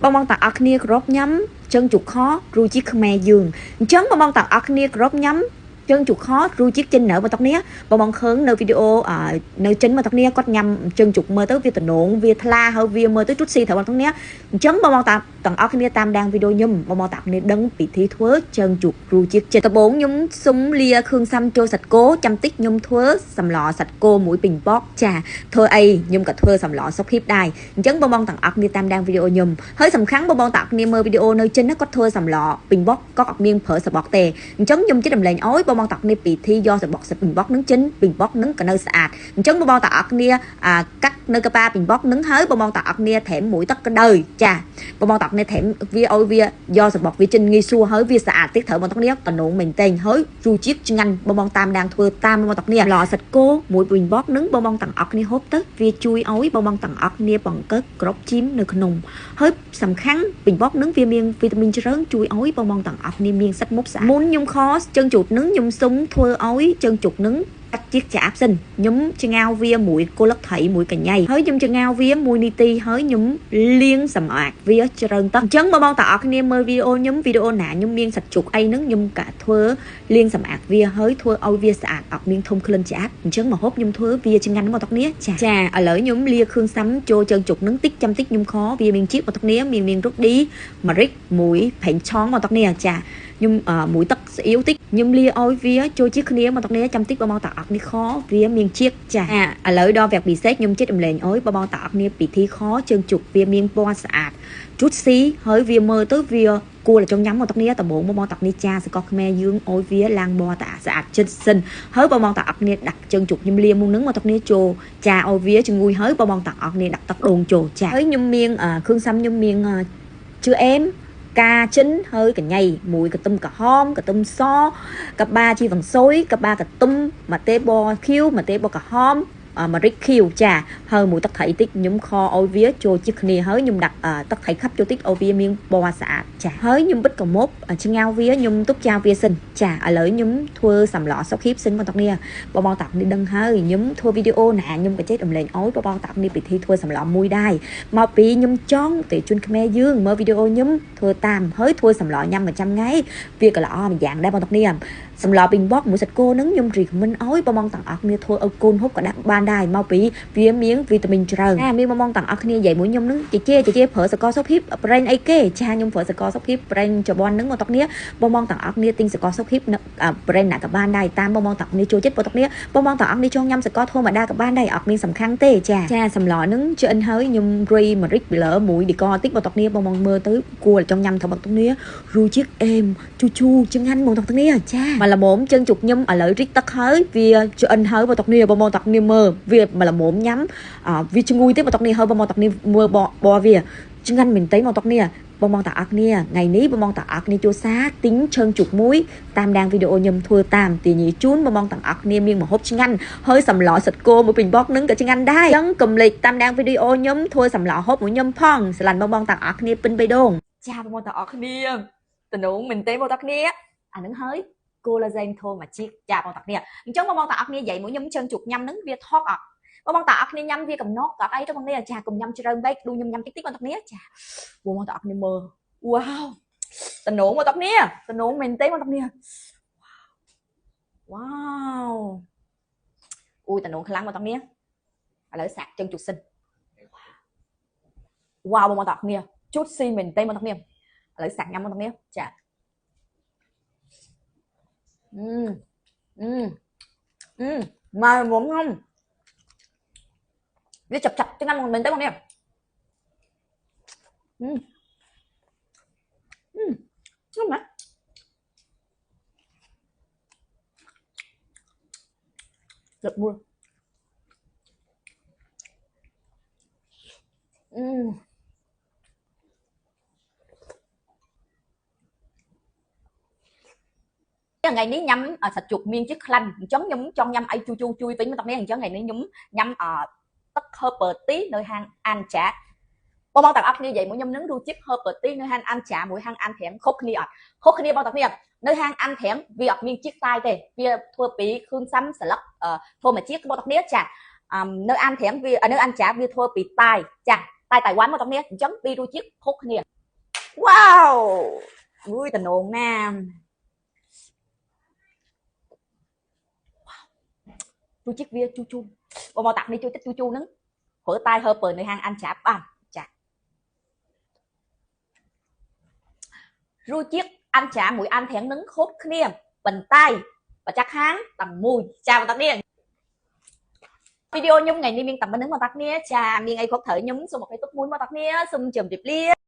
បងបងទាំងអស់គ្នាគោរពញ៉ាំជើងជូខរសជាតិខ្មែរយើងអញ្ចឹងបងបងទាំងអស់គ្នាគោរពញ៉ាំជើងជូខរសជាតិចិននៅបងទាំងគ្នាបងបងឃើញនៅវីដេអូនៅចិនបងទាំងគ្នាគាត់ញ៉ាំជើងជុកមើលទៅវាតំណងវាថ្លាហើយវាមើលទៅជុតស៊ីត្រូវបងទាំងគ្នាអញ្ចឹងបងបងទាំងអស់គ្នាតាមដានវីដេអូខ្ញុំបងបងទាំងគ្នាដឹងពិធីធ្វើជើងជុករសជាតិចិនដំបូងខ្ញុំសុំលាគ្រឿងសាំចូលសាច់គោចាំតិចខ្ញុំធ្វើសម្លសាច់គោមួយពីងបកចាធ្វើអីខ្ញុំក៏ធ្វើសម្លសុខភាពដែរអញ្ចឹងបងបងទាំងអស់គ្នាតាមដានវីដេអូខ្ញុំហើយសំខាន់បងបងទាំងអស់គ្នាមើលវីដេអូនៅចិនគាត់ធ្វើសម្លពីងបកក៏អត់មានប្រើសបកទេអញ្ចឹងខ្ញុំចិត្តតម្លែងអោយបងបងទាំងគ្នាពិធីយកសបកពីងបកនឹងចិនពីងបកនឹងក៏នៅស្អាតអញ្ចឹងបងបងទាំងអស់គ្នាកាត់នៅកប៉ាពីងបកនឹងហើយបងបងទាំងអស់គ្នាថែមមួយទឹកក្តៅចាបងបងទាំងអស់គ្នាថែមវាឲ្យវាយកសបកវាចិនងាយស្រួលហើយវាស្អាតទៀតត្រូវបងទាំងគ្នាតំណងមែនទែនហើយរសជាតិឆ្ងាញ់បងបងតាមដានធ្វើតាមបងបងទាំងគ្នាឡសាច់គោមួយពីងបកនឹងបងបងទាំងអស់គ្នាហូបទៅវាជួយឲ្យបងបងទាំងអស់គ្នាបង្កើតក្របជីមនៅក្នុងហើយសំខាន់ពីងបកនឹងវាមានវីតាមីនច្រើនជួយឲ្យបងបងទាំងអស់គ្នាមានសាច់មុខស្អាតមុនខ្ញុំខជើងជូតនឹងខ្ញុំសុំធ្វើឲ្យជើងជុកនឹងកាត់ជាតិចាបសិនខ្ញុំឆ្ងាវវាមួយគល់ត្រីមួយកញ្ញៃហើយខ្ញុំឆ្ងាវវាមួយនីតិហើយខ្ញុំលាងសម្អាតវាច្រើនទឹកអញ្ចឹងបងបងទាំងអស់គ្នាមើលវីដេអូខ្ញុំវីដេអូណាខ្ញុំមានសាច់ជុកអីហ្នឹងខ្ញុំកាធ្វើលាងសម្អាតវាហើយធ្វើឲ្យវាស្អាតអត់មានធំក្លិនឆ្អាបអញ្ចឹងមកហូបខ្ញុំធ្វើវាឆ្ងាញ់មកទាំងគ្នាចាចាឥឡូវខ្ញុំលាគ្រឿងសាំចូលជើងជុកហ្នឹងតិចចាំតិចខ្ញុំខវាមានជាតិមកទាំងគ្នាមានរុកឌីម្រេចមួយប្រេងឆងមកទាំងគ្នាចាខ្ញុំមួយទឹកស្អៀវតិចខ្ញុំលាឲ្យវាចូលជាគ្នាមកទាំងគ្នាចាំតិចបងបងទាំងអស់គ្នាខវាមានជាតិចាឥឡូវដល់វគ្គពិសេសខ្ញុំចិត្តរំលែងអើយបងបងទាំងអស់គ្នាពិធីខជើងជុកវាមានពណ៌ស្អាតជូតស៊ីហើយវាមើលទៅវាគួរតែចង់ញ៉ាំមកទាំងគ្នាដំបងបងបងទាំងគ្នាចាសកលខ្មែរយើងអោយវាឡើងបតាស្អាតចិត្តសិនហើយបងបងទាំងអស់គ្នាដាក់ជើងជុកខ្ញុំលាមុងនឹងមកទាំងគ្នាចូលចាឲ្យវាជំងួយហើយបងបងទាំងអស់គ្នាដាក់ទឹកដូងចូលចាហើយខ្ញុំមានគ្រឿងសាំខ្ញុំមានជឿអែមកាចិនហើយកញ្ញៃមួយកន្ទឹមក្រហមកន្ទឹមសកបាជីវ៉ាន់ស៊ុយកបាកន្ទឹមម្ទេសបខៀវម្ទេសបក្រហមម្រេចខៀវចាហើយមួយទឹកត្រីតិចខ្ញុំខឲ្យវាចូលជាគ្នាហើយខ្ញុំដាក់ទឹកត្រីខាប់ចូលតិចឲ្យវាមានពណ៌ស្អាតចាហើយខ្ញុំបិទកមុបឆ្ងាវវាខ្ញុំទុកចាវាសិនចាឥឡូវខ្ញុំធ្វើសម្លសុខភាពសិនបងតាគ្នាបងបងតាគ្នាដឹងហើយខ្ញុំធ្វើវីដេអូណាខ្ញុំក៏ចេះរំលែងឲ្យបងបងតាគ្នាពិធីធ្វើសម្លមួយដែរមកពីខ្ញុំចង់តែជូនខ្មែរយើងមើលវីដេអូខ្ញុំធ្វើតាមហើយធ្វើសម្លញ៉ាំប្រចាំថ្ងៃវាក៏ល្អម្យ៉ាងដែរបងតាគ្នាសម្លពីងបកមួយសាច់គោនឹងខ្ញុំ recommend ឲ្យបងបងទាំងអស់គ្នាធ្វើឲ្យកូនហូបក៏ដាក់បានដែរមកពីវាមានវីតាមីនច្រើនណាមានបងបងទាំងអស់គ្នានិយាយមួយខ្ញុំនឹងជជជជប្រើសកលសុខភាពប្រេងអីគេចាខ្ញុំប្រើសកលសុខភាពប្រេងចបននឹងមកទាំងគ្នាបងបងទាំងអស់គ្នាទិញសកលសុខភាពប្រេងណាក៏បានដែរតាមបងបងទាំងគ្នាចូលចិត្តបងទាំងគ្នាបងបងទាំងអស់គ្នាចង់ញ៉ាំសកលធម្មតាក៏បានដែរអត់មានសំខាន់ទេចាចាសម្លនឹងឆ្អិនហើយខ្ញុំរុយម្រេចពីលើមួយឌីកតិចបងទាំងគ្នាបងបងមើលទៅគួរចង់ញ៉ាំថាបងទាំងគ្នារសជាតិអេមជូជូឆ្ងាញ់បងទាំងគ្នាចាមកល្មមជើងជុកខ្ញុំឥឡូវរីកទឹកហើយវាឆ្អិនហើយបងទាំងគ្នាបងបងទាំងគ្នាមើលវាមកល្មមញ៉ាំវាឈ្ងុយទេបងទាំងគ្នាហើយបងបងទាំងគ្នាមើលបបវាឆ្ងាញ់មែនទេបងទាំងគ្នាបងបងទាំងអស់គ្នាថ្ងៃនេះបងបងទាំងអស់គ្នាចូលសាទិញជើងជុកមួយតាមដានវីដេអូខ្ញុំធ្វើតាមទាញជូនបងបងទាំងអស់គ្នាមានម្ហូបឆ្ងាញ់ហើយសម្លសាច់គោមួយពីងបកនឹងក៏ឆ្ងាញ់ដែរអញ្ចឹងកុំភ្លេចតាមដានវីដេអូខ្ញុំធ្វើសម្លហូបមួយខ្ញុំផងស្រឡាញ់បងបងទាំងអស់គ្នាពេញបេះដូងចាបងបងទាំងអស់គ្នាតំណងមែនទេបងទាំងគ្នាអានឹងហើយកូឡាហ្សែនធម្មជាតិចាបងទាំងគ្នាអញ្ចឹងបងបងទាំងអស់គ្នានិយាយមួយខ្ញុំជើងជុកញ៉ាំនឹងវាថកអត់បងបងទាំងអស់គ្នាញ៉ាំវាកំណកក៏អីទៅបងនេះចាកុំញ៉ាំច្រើនពេកឌូខ្ញុំញ៉ាំតិចតិចបងទាំងគ្នាចាបងបងទាំងអស់គ្នាមើលវ៉ាវតំណងបងទាំងគ្នាតំណងមែនទេបងទាំងគ្នាវ៉ាវអូយតំណងខ្លាំងបងទាំងគ្នាឥឡូវសាក់ជើងជុកសិនវ៉ាវបងបងទាំងគ្នាជូតស៊ីមែនទេបងទាំងគ្នាឥឡូវសាក់ញ៉ាំបងទាំងគ្នាចាអឺអឺមកមុំខ្ញុំវាចាប់ចាប់ឆ្ងាញ់មែនទេបងនេះអឺអឺឆ្ងាញ់ណាស់លឹកមួយអឺថ្ងៃនេះញ៉ាំសាច់ជ្រូកមានជាតិខ្លាញ់អញ្ចឹងខ្ញុំចង់ញ៉ាំអីជូជូជួយវិញមកទាំងនេះអញ្ចឹងថ្ងៃនេះខ្ញុំញ៉ាំទឹក Herbal Tea នៅហាងអានចាបងបងទាំងអស់គ្នានិយាយមួយខ្ញុំនឹងរសជាតិ Herbal Tea នៅហាងអានចាមួយហាងអានត្រាំខុសគ្នាអត់ខុសគ្នាបងទាំងគ្នានៅហាងអានត្រាំវាអត់មានជាតិខ្សាយទេវាធ្វើពីគ្រឿងសាំស្លឹកធម្មជាតិបងទាំងគ្នាចានៅអានត្រាំវានៅអានចាវាធ្វើពីតាយចាតាយតៃវ៉ាន់បងទាំងគ្នាអញ្ចឹងពីរសជាតិខុសគ្នា វ៉ាវអុយតំណងណារសជាតិវាជូរជូរបងមកតាក់នេះជួយទឹកជូរជូរហ្នឹងព្រោះតែហើពើនៅហាងអានចាប់បាទចារសជាតិអានចាមួយអានត្រាំងនឹងខុសគ្នាប៉ុន្តែបច្ចាស់ខាងតែមួយចាបងតានេះវីដេអូខ្ញុំថ្ងៃនេះមានតែប៉ុណ្្នឹងបងតាគ្នាចាមានអីគ្រប់ត្រូវខ្ញុំសូមអភ័យទោសមួយបងតាគ្នាសូមជម្រាបលា។